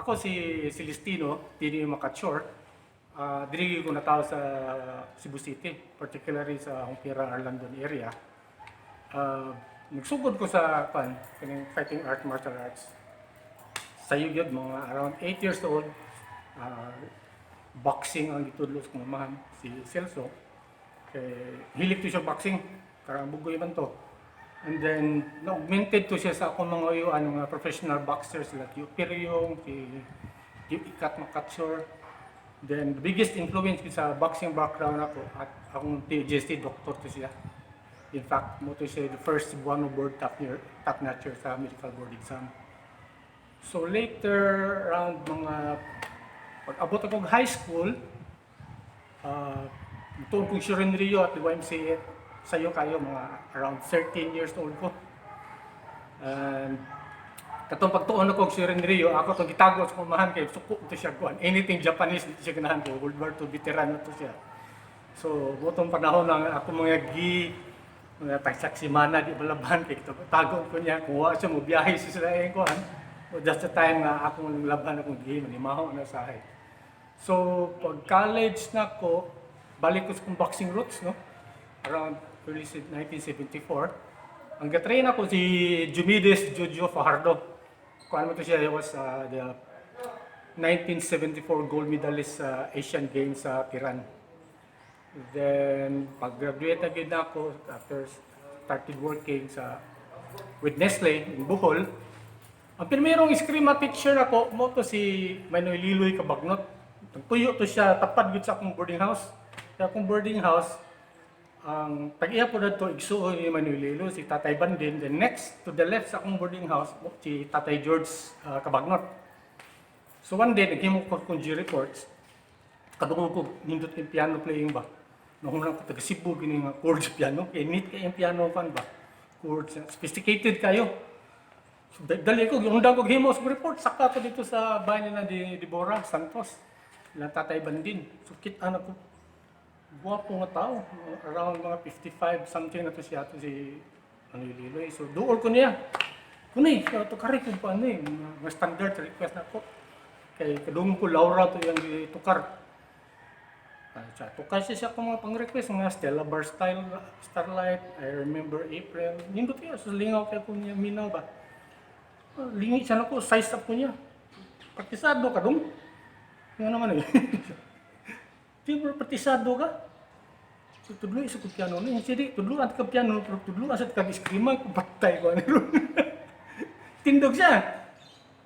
Ako si Celestino Macachor. Diri ko natao sa Cebu City, particularly sa Hongkira, Arlandon area. Nagsugod ko sa fighting art, martial arts. Sa yun, mga around 8 years old, boxing ang gitudlo sa kong amahan, si Celso. Hilig to siya boxing, karang bugoy man to. And then, na-augmented to siya sa akong mga uyuan, mga professional boxers like Yu Piryong, si Ikat Macachor. Then, the biggest influence sa boxing background ako, at akong TGST doctor to siya. In fact, mo to siya the first Cebuano board top notcher sa medical board exam. So later, around mga, pag-abot akong high school, tuon kong Rio at YMCA, sayo kayo, mga around 13 years old ko. And katong pagtuon ako sa Rio, ako itong gitago sa kumahan kay suko ito siya kuhan. Anything Japanese, ito siya ganahan ko. World War II veteran ito siya. So, butong panahon lang ako mga tagsaksimana, di balaban kay tago ko niya. Kuha siya mo biyahe sa Israel kuhan. So, that's the time na ako laban akong gi, manimaho na sa akin. So, pag college na ako, balik ko sa boxing roots, no? Around early 1974. Ang gatrain ako si Jumides Jojo Fajardo. Kung ano to siya, he was the 1974 gold medalist sa Asian Games sa Iran. Then, pag-graduate agad ako, after started working with Nestle in Bohol, ang primerong Eskrima teacher ako, mo to si Manoy Liloy Kabagnot. Tuyo to siya, tapad yun sa akong boarding house. Sa akong boarding house, ang tag-iya po na ito, igsuo ni Manililo, si Tatay Bandin. Then next, to the left sa akong boarding house, si Tatay George Kabagnot. So one day, naghimo ko kong G-reports. Kadungo ko, nindot yung piano playing ba? Nahunang ko taga-Cebu, gini nga chords piano. Kaya neat kayo yung piano fan ba? Chords, sophisticated kayo. So dali ko, yung ko himo sa report, saka ko dito sa bahay nila ni Deborah Santos. Ilang Tatay Bandin. So kita-an ako. Guwapo nga tao, around mga 55 something na to siya, to si Liloy. So dool ko niya. Kunay, ito kari ko pa ano mga standard request na ko. Kay kadung ko Laura to yung tukar. Tukar siya kung mga pang-request, mga Stella Bar style, Starlight, I remember April. Nindot yun, so lingaw kaya ko niya, minaw ba? Lingi siya na ko, size up ko niya. Praktisado ka dong. Nga naman eh. Tiba partisado ka. So tudlo isa ko piano ni. Sige, tudlo at ka piano, pero tudlo asat ka Eskrima ko patay ko ano. Tindog siya.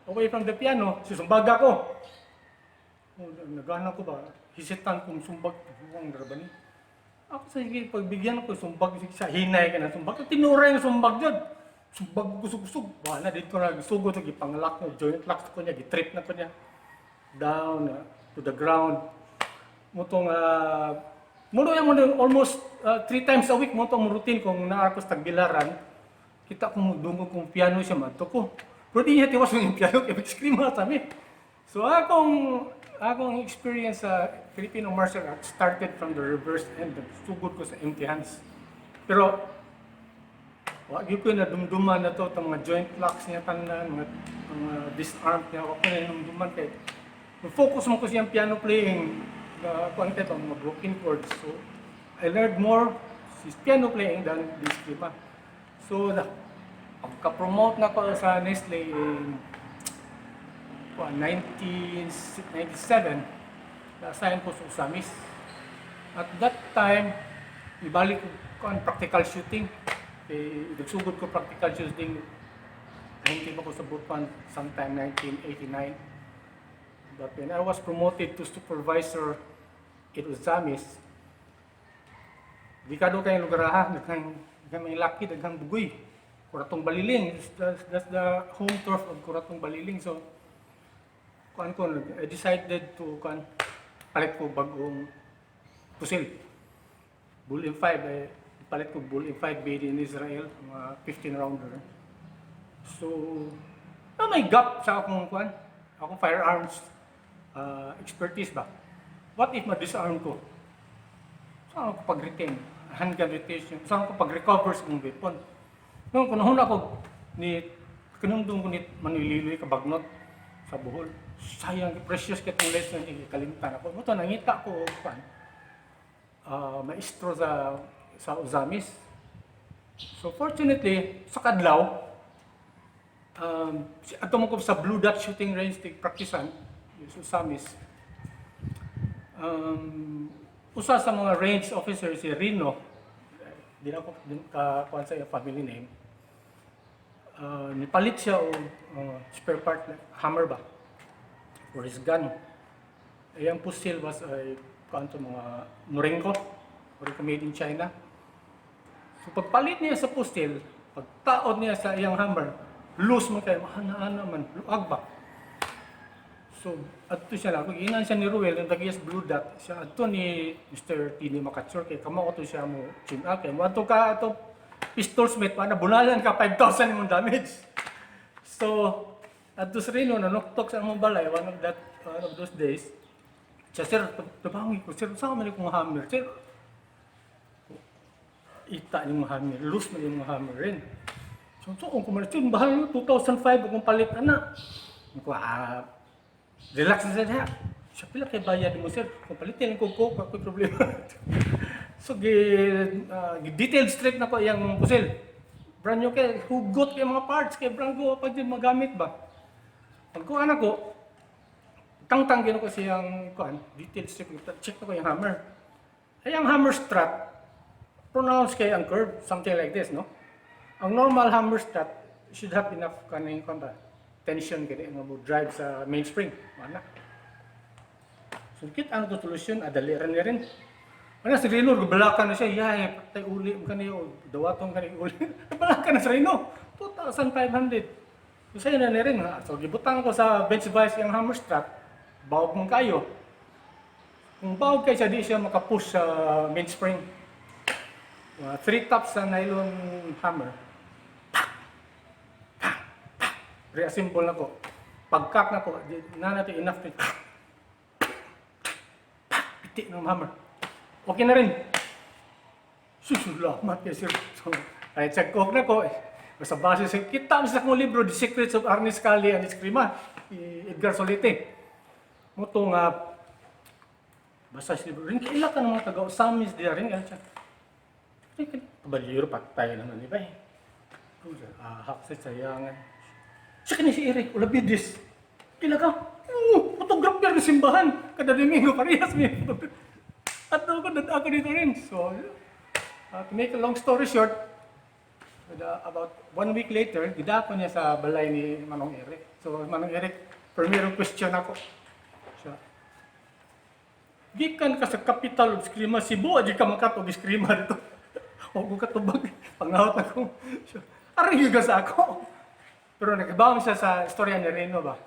Away from the piano, susumbaga ko. Nagana ko ba? Hisitan kong sumbag ang drabani. Ako sige pagbigyan ko sumbag sa hinay ka na sumbag. Tinuray yung sumbag jud. Sumbag kusog-kusog. Wala dito na gisugo sa gipanglak no joint lock ko niya, gitrip na ko niya. Down to the ground. Mutong mulo yung almost 3 times a week mo itong routine kung naarkos tagbilaran. Kita kong dungog kong piano siya mato ko. Pero di niya tiwas yung piano kaya Eskrima kami. So akong experience sa Filipino martial arts started from the reverse end. Sugod ko sa empty hands. Pero wag ko na dumduman na to, itong mga joint locks niya tanan, mga disarm niya. Wag ko na dumduman kay focus mo ko siyang piano playing. Content on mga broken chords. So, I learned more piano playing than the Eskrima. So, pagka-promote na ko sa Nestle in 1997, na-assign ko sa Usamis. At that time, ibalik ko ang practical shooting. Nagsugod ko practical shooting, nahintin ko sa Butuan sometime 1989. But when I was promoted to supervisor in Usamis, di kado kayong lugar daghang may laki, daghang bugoy. Kuratong Baliling, that's the home turf of Kuratong Baliling. So, I decided to palit ko bagong pusil. Bull M5, palit ko Bull M5 made in Israel, mga 15 rounder. So, may gap sa akong firearms expertise ba? What if ma-disarm ko? Saan ako pag-retain? Handgun retention. Saan ako pag-recover sa kong weapon? Noong kunahon ako, kinundong ko ni Manililoy Kabagnot sa Bohol. sayang, precious kitong lesson, kalimtan ako. Ito, nangita ko, maestro sa Uzamis. So fortunately, sa kadlaw, ato mo ko sa Blue Dot shooting range practicean, sa Uzamis. Usa sa mga range officer si Rino, di na ko kakuha sa family name, nipalit siya o spare part, hammer ba, for his gun. Ang pusil was ay kanto mga Norinco, or made in China. So pagpalit niya sa pusil, pagtaod niya sa iyang hammer, loose mo kayo, mahana-ana man, luag ba. So, adto siya lang, inan siya ni Ruel, yung tagiyas Blue Dot, siya adto ni Mr. Tinni Macachor, kay kamao to siya mo chin up, kay mo adto ka, ato pistol smith, pa na bunalan ka, 5,000 mong damage. So, adto sa Rino, nanoktok sa mong balay, one of those days, siya, sir, tabangi ko, sir, saan man yung hammer, sir? Ita yung hammer, loose man yung hammer rin. So, kung kumalit, sir, bahal 2005, akong palit, anak. Relax na siya. Siya pila kay bayad mo, sir. Kung palitin ko, ako'y problema. So, detailed strip na ko yung pusil. Brand new kay, hugot kay mga parts, kay brand ko, pag din magamit ba. Pag ko anak ko, tang-tang gino ko siyang detailed strip, check na ko yung hammer. Ay, ang hammer strap, pronounced kay ang curve, something like this, no? Ang normal hammer strap should have enough kaning tension kaya nga mo drive sa mainspring. Wala. So, kita ang solusyon, adaliran niya rin. Ano, si Rino, gabalakan na siya, yay, patay uli mo kaniyo, dawatong kaniyo uli. Gabalakan na si Rino, 2,500. So, sa'yo na rin, ha? So, gibutang ko sa bench vice yung hammer strap, bawag mong kayo. Kung bawag kayo siya, di siya makapush sa mainspring. 3 taps sa nylon hammer. Reassemble na ko. Pagkak na ko, na natin enough to piti ng hammer. Okay na rin. Susulamat kay sir. So, ay check-off na ko. Basta base sa kita sa akong libro, The Secrets of Ernest Scully and Escrima, Edgar Solite. Muto nga, basta sa libro, rin kaila ka ng mga taga-Usamis diya rin. Kabaliro, patay naman, di ba eh? Haksit sayangan. Siya ka si Eric, ulabidis. Kila ka, photographer na simbahan. Kada Domingo, parehas may photographer. At ako dito rin. So, to make a long story short, about 1 week later, gidako niya sa balay ni Manong Eric. So, Manong Eric, primero question ako. Siya, gikan ka sa capital of Eskrima, Cebu, di ka makatog Eskrima dito. O kung katubag, pangawat ako. Siya, aring yuga sa ako. Pero nagbaon siya sa istorya ni Reno ba?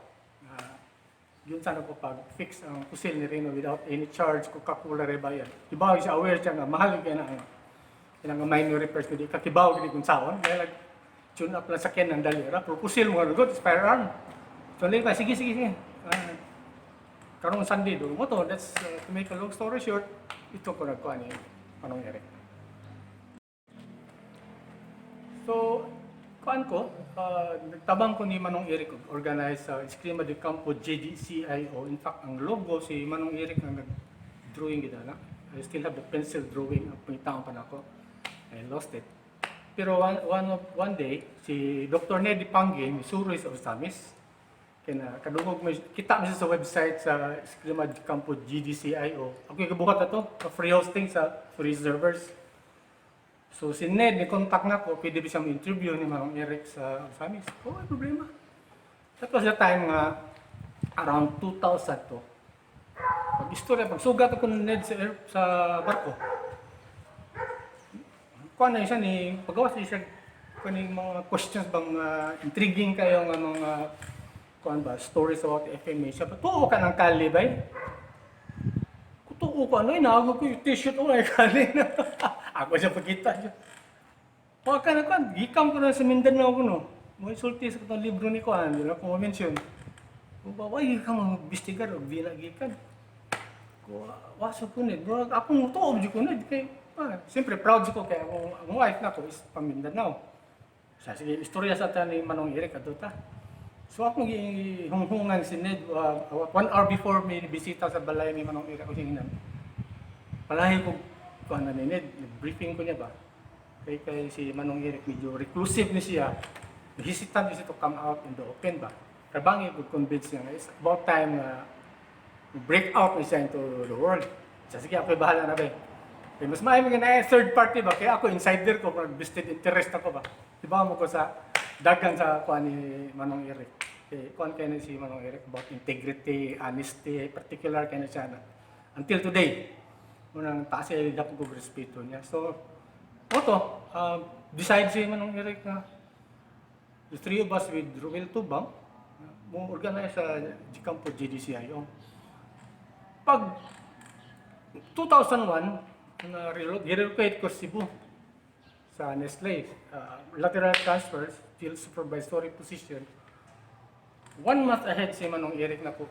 Yun sana ko pag-fix ang pusil ni Reno without any charge, Coca-Cola rebayan. Kibaw siya, aware siya nga, mahal kaya na ang minor repairs ko di kakibaw kini kung sawon. Kaya tune up lang sa ken ng dalira. Pero pusil mo nga lugot, firearm. So, sige. Karong Sunday doon mo to, that's to make a long story short, ito ko nagkuha ni Manong Eric. So, nagtabang ko ni Manong Eric, organized sa Estokada De Campo JDCIO. In fact, ang logo si Manong Eric ang nag-drawing gina na. I still have the pencil drawing, ang pangitaon pa na ako. I lost it. Pero one day, si Dr. Ned Nepangue, Missouri sa Usamis, kadungog kita mo siya sa website sa Estokada De Campo JDCIO. Ako yung kabuhat na to, free hosting sa free servers. So si Ned, ni-contact na ko, pwede ba siyang interview ni Manong Eric sa Usamis. Ay problema. That was the time nga, around 2000 to. Pag-sugat ako ni Ned sa barko. Kuha na siya ni, pagawas siya kuning mga questions bang intriguing kayo nga mga stories about FMA. Siya, tuo ka ng kali ba? Tuo ko, inaagod ko yung t-shirt o ay kali na. Ako siya pagkita siya. Waka na gikam ko na sa Mindanao ko no. Mo isulti sa katong libro ni Kuan, di na ko ma-mention. Why ka mag-bistigar o gikan? Ko waso ko ni, bro, ako mo tuob di ko na kay siyempre proud ko kay ang wife na ko is from Mindanao. Sige, istorya sa ta ni Manong Eric adto ta. So ako hunghungan si Ned 1 hour before may bisita sa balay ni Manong Eric ko siya. Palahi ko ano ni Ned, briefing ko niya ba. Kay si Manong Eric medyo reclusive ni siya. Hesitant siya to come out in the open ba. Kabangi ko convince niya it's about time na break out ni siya into the world. Sige ako bahala na ba. Kaya mas maayos nga na third party ba kaya ako insider ko kung vested interest ako ba. Diba mo ko sa dagan sa kuan ni Manong Eric. Kuan kay na si Manong Eric about integrity, honesty, particular kay na siya na. Until today, munang taas ay dapat ko respeto niya. So, decide si Manong Eric na the three of us with Ruel Tubang, mo organize sa De Campo GDCIO. Pag 2001, relocate ko Cebu sa Nestle, lateral transfers, field supervisory position. 1 month ahead si Manong Eric na po,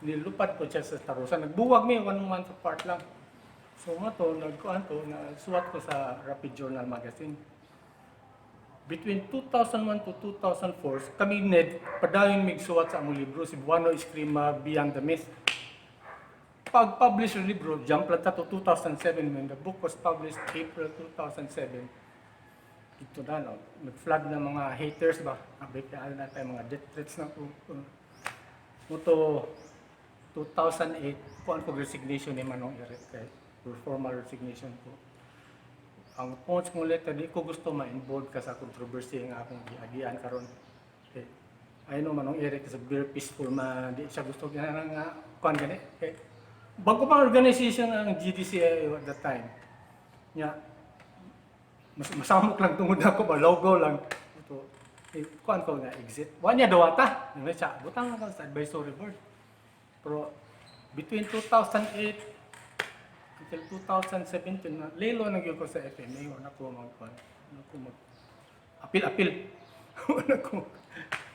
nilupad ko siya sa Tarusan. Nagbuwag mi 1 month apart lang. So nga to, nasuwat ko sa Rapid Journal Magazine. Between 2001 to 2004, kami Ned, padayon mig suwat sa among libro, Cebuano Eskrima, Beyond the Myth. Pag-publish yung libro, jump lang to 2007 when the book was published April 2007. Ito na, no? Nag-flag ng mga haters ba? Abay na tayo mga death threats na po. Ito, 2008, kuhaan ko resignation ni Manong Eric, or formal resignation po. Ang points kong letter, di ko gusto ma-involve ka sa controversy ng akong giagian karon. Okay. I know Manong Eric is a very peaceful man, di siya gusto gana nga kuhaan gani. Okay. Bago pang organization ng GDCIO at that time, niya, masamok lang tungod ako ba, logo lang. Ito, kuhaan ko nga exit. Wanya dawata, nga siya, butang ako sa advisory board. Pero between 2008 until 2017, lelo nagyo ko sa FMA, wala ko apil-apil. Wala ko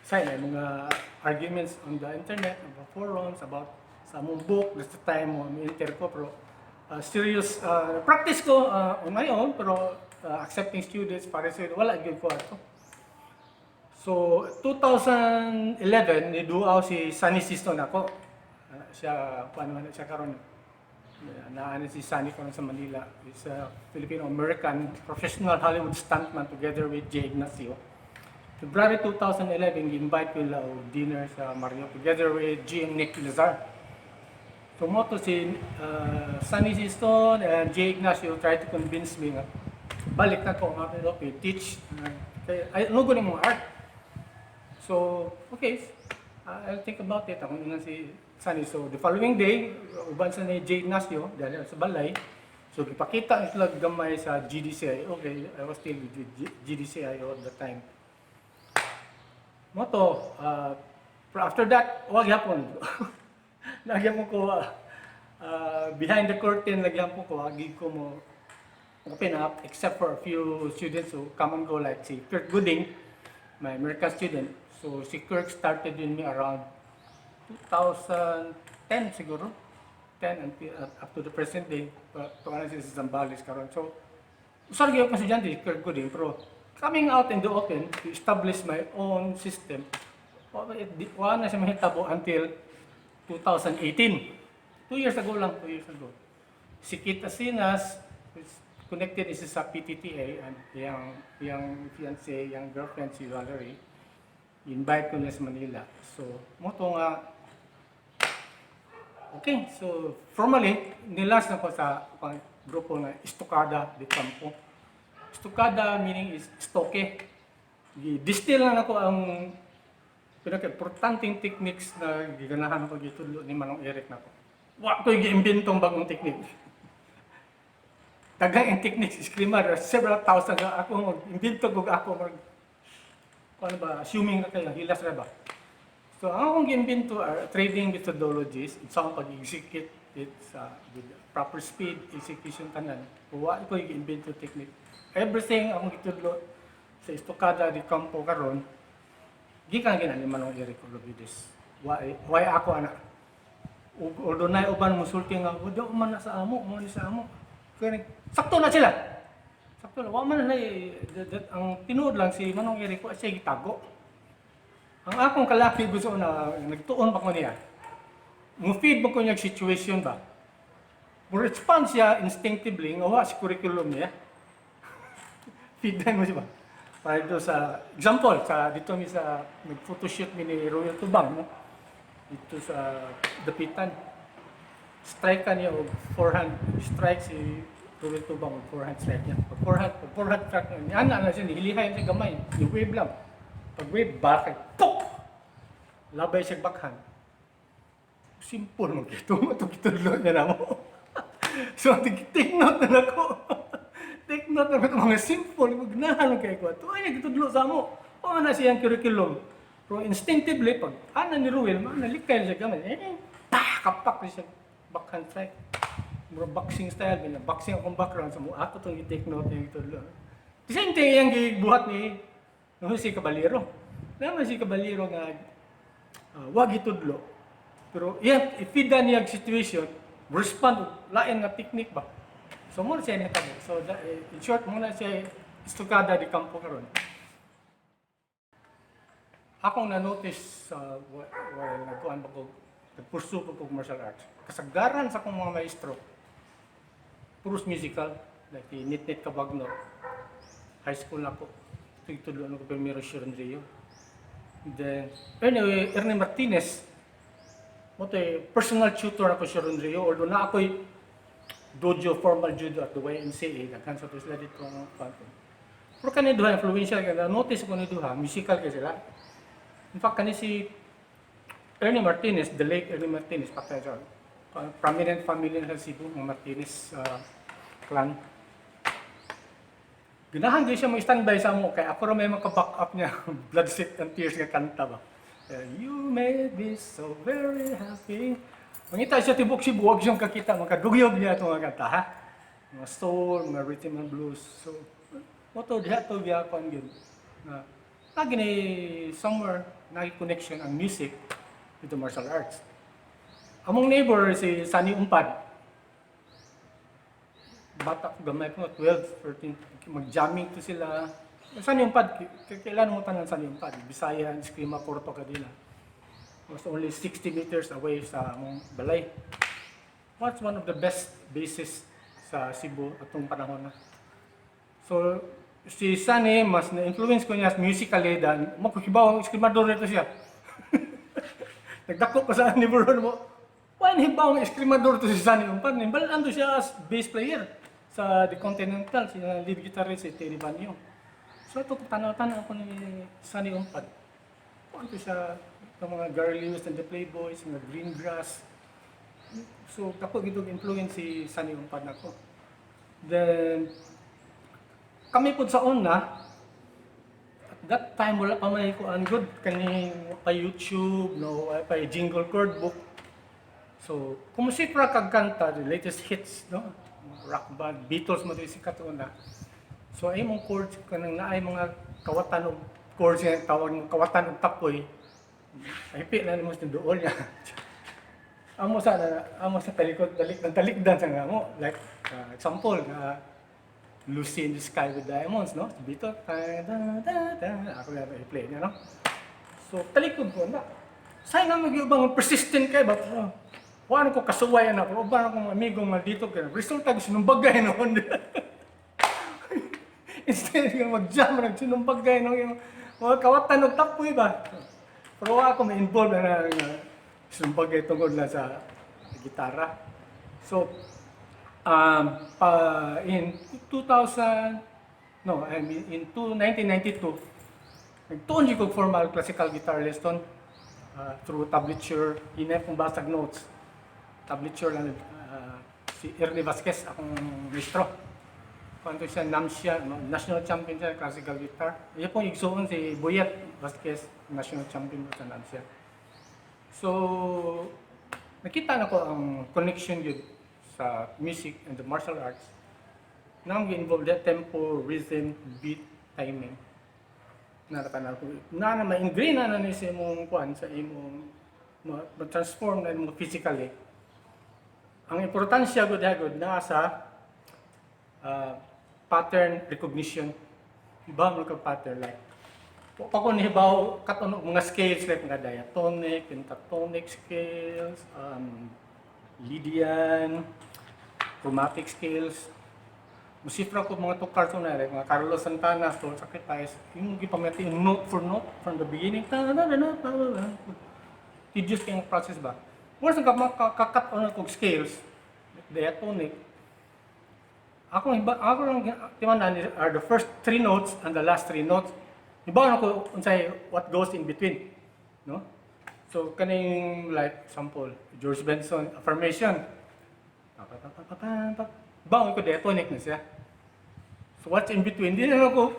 say mga arguments on the internet, about forums, about sa mong book, that's the time mo military ko, pero serious practice ko on my own, pero accepting students, para sa wala gyud ko ato. So 2011 niduaw si Sunny Siston ako. Siya paano man siya karon naano si Sunny karon sa Manila. Is a Filipino-American professional Hollywood stuntman together with J. Ignacio. February 2011, gi-invite ko lang dinner sa Mario together with G. and Nick Lazar. So mo to si Sunny Siston and J. Ignacio tried to convince me nga balik na ko nga teach. Ay ano gani mo art. So okay, I'll think about it. Ako nga si Sunny. So the following day, uban sa ni J. Ignacio dahil sa balay. So gipakita sila gamay sa GDCI. Okay, I was still with GDCIO at the time. Moto, after that, wag yapon. Nagyan mo ko behind the curtain, nagyan po ko, agi ko mo open up, except for a few students who come and go, like si Kirk Gooding, my American student. So si Kirk started with me around 2010 siguro, 10 until up to the present day. Tuwanan siya sa Zambales karon. So usar gyud ko estudyante si Kirk Gooding, pero coming out in the open to establish my own system, wala na siya mahitabo until 2018. 2 years ago lang, 2 years ago. Si Kita Sinas, connected is sa PTTA, and yung fiancé, yung girlfriend si Valerie, invite ko na sa Manila. So, mo to nga, okay, so formally, nilas na ko sa grupo na Estokada De Campo. Estokada meaning is stoke. Distill na ako ang pinaka-importanting techniques na giganahan ko gitulo ni Manong Eric na ko. Wa ko gi-imbentong bagong technique. Daghang techniques, eskrimador, several thousand ako mag-imbento kog ako mag ano ba, assuming na kayo hilas ra ba. So ang akong gi-imbento are trading methodologies, sa pag-execute it sa with proper speed, execution tanan. Wa ko gi-imbento technique. Everything akong gitudlo sa Estokada De Campo karon, gikan gina ni Manong Eric Olobides. Why ako ana? Although na uban musulti nga, "Wala man na sa amo, mo ni sa amo." Kaya sakto na sila. Sakto na. Wa man na ang tinuod lang si Manong Eric ko siya gitago. Ang akong kalaki gusto na nagtuon pa ko niya. Mo-feed mo ko niya situation ba? Mo-respond siya instinctively nga wa sa curriculum niya. Feed mo siya ba? Para dito sa example sa dito mi sa nag-photoshoot mi ni Royal Tubang no. Dito sa Dapitan. Strike ka niya og forehand strike si Royal Tubang og forehand strike niya. Pag forehand strike niya, ana na siya nihilihay sa gamay, ni wave lang. Pag wave back, tok. Labay siya backhand. Simple mo kito mo to kitudlo niya na mo. So take note na ako. Take note na ito mga simple, magnahan kay ko. Ito ay nagtudlo sa mo. O na siyang curriculum. Pero instinctively, pag ana ni Ruel, nalikay siya gamay. Kapak siya backhand strike. Mura boxing style, boxing akong background sa mo. Ato itong i-take note yung itudlo. The same thing yung gibuhat ni si Caballero. Naman si Caballero nga wag itudlo. Pero yan, if-feed niya situation, respond, lain na technique ba? So muna siya nitabo. So in short, muna siya Estokada De Campo karon. Akong na-notice while nagkuhan pa ko, nag-pursue ko martial arts. Kasagaran sa akong mga maestro, puros musical, like Ned Nepangue, high school na ko. Ito yung ko primero Sharon Rio. Then, anyway, Ernie Martinez, personal tutor ako sa Sharon Rio, although na ako'y dojo, formal judo at the YMCA, nagkansa to sila dito ang panto. Pero kanina duha, influential ka, notice ko ni duha, musical ka sila. In fact, kanina si Ernie Martinez, the late Ernie Martinez, patay siya, prominent family na sa Cebu, ng Martinez clan. Ganahan din siya mag-standby sa mo, kaya ako rin may maka-back up niya, Blood, Sweat, and Tears nga kanta ba. You made me so very happy. Mangita siya tibok si buwag siyang kakita, makadugyog niya itong mga kanta, ha? Mga soul, mga rhythm and blues. So, moto diha to biya ko ang yun. Lagi na somewhere, nag-connection ang music with martial arts. Among neighbor, si Sunny Umpad. Bata ko, gamay ko, 12, 13, mag-jamming to sila. Sunny Umpad, kailan mo tanan Sunny Umpad? Visayan Eskrimadors, Porto Cadena. Was only 60 meters away sa among balay. What's one of the best bases sa Cebu atong panahon na. So, si Sunny, mas na-influence ko niya musically dahil magkukibaw ang eskrimador nito siya. Nagdako pa sa neighborhood mo. Why hibaw ang eskrimador to si Sunny Umpad? Balaan to siya as bass player sa The Continental, si lead guitarist si Tinni. So, ito tanaw-tanaw ako ni Sunny Umpad. Kung ito siya, ng mga Girlies and the Playboys, mga Green Grass. So, ako gitong influence si Sunny Umpad na ko. Then, kami po sa una, at that time wala pa may kuan good, kani pa YouTube, no, pa jingle chord book. So, kumusipra kag kanta, the latest hits, no, rock band, Beatles mo din sikat una. So, ay mong chords, kanang naay mga kawatan og chords nga tawag ng kawatan og tapoy. Ay na mo sa dool niya. Amo sa talikod, talikdan sa nga mo. Like, example, Lucy in the Sky with Diamonds, no? Bito, ako na i-play niya, no? So, talikod ko na. Sa'yo nga mag-iubang persistent kayo ba? Wala ko kasuwayan na, pero ba akong amigong maldito kayo. Resulta ko sinumbagay noon. Instead nga mag-jam, nagsinumbagay no, yung mga kawatan ng tapoy ba? Pero ako may involved na sinumbagay tungkol na sa gitara. So, in 1992, nagtuon ko formal classical guitar lesson through tablature, hinay kong basag notes. Tablature lang, si Ernie Vasquez, akong maestro. Kung siya, national champion siya, classical guitar. Iyan pong igsuon si Boyet Vasquez, national champion sa Namsia. So, nakita na ko ang connection yun sa music and the martial arts. Now, involved that tempo, rhythm, beat, timing. Nakatanan ko. Na ma-ingrain na ni sa imong kuan, sa imong ma-transform na imong physically. Ang importansya gud na sa pattern recognition. Iba mo ka pattern like Pa ko nihibaw katon mga scales like mga diatonic, pentatonic scales, Lydian, chromatic scales. Musifra ko mga tukar so na like mga Carlos Santana, Soul Sacrifice, yung gipamati yung note for note from the beginning. Tedious kayong process ba? Once kakat on kog scales, diatonic, ako lang timanan are the first three notes and the last three notes. Iba ko unsay what goes in between, no? So kaning like example, George Benson affirmation. Ba ko diatonic na siya. So what's in between? Di na ako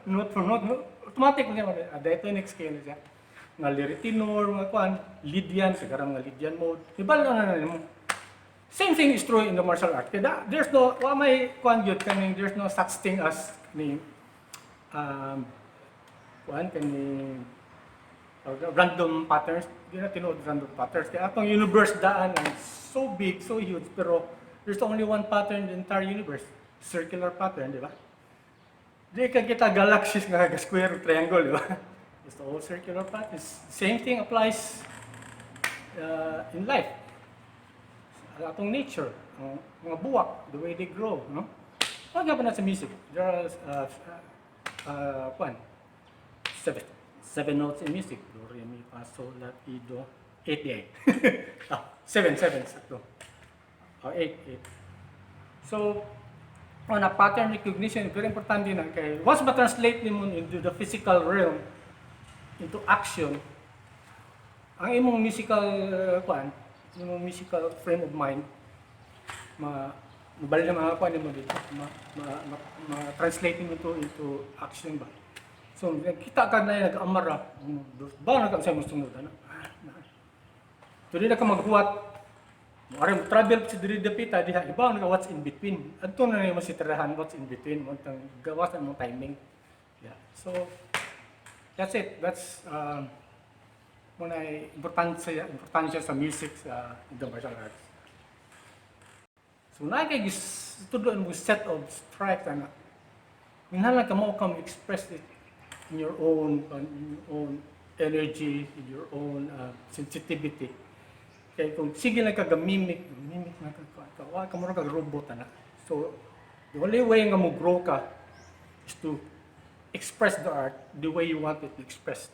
note for note, no? Automatic na siya, diatonic scale na siya. Nga lyritinor, mga kuan, Lydian, sigara nga Lydian mode. Iba lang na mo. Same thing is true in the martial art. Kaya there's no, wa may kuan gyud kaning there's no such thing as ni kuan kaning random patterns. Di na tinuod random patterns. Kaya atong universe daan ang so big, so huge, pero there's only one pattern in the entire universe. Circular pattern, di ba? Di ka kita galaxies nga square triangle, di ba? It's all circular patterns. Same thing applies in life. Atong nature, mga buwak, the way they grow, no? Wag pa na sa music. There are seven notes in music. Do, re, mi, fa, sol, la, ti, do. 8 di. Seven sakto. 8. So, on a pattern recognition, very important din kay once ma-translate nimo into the physical realm, into action, ang imong musical imong musical frame of mind, mabalik na mga kuan mo dito, ma-translate mo ito into action ba. So, kita ka na nag-amara, ba na ka sa imong sunod, ano? Tuloy na ka maghuwat, maaaring travel sa diri dapita, diha, iba na ka what's in between. Adto na yung masitirahan what's in between, montang gawas ang timing. Yeah. So, that's it. That's muna importansya sa music sa the martial arts. So na kay tudloan mo set of strikes ana. Minhala ka mo express it in your own energy, in your own sensitivity. Kay kung sige lang ka mimic na ka mo ka robot ana. So the only way nga mo grow ka is to express the art the way you want it to express,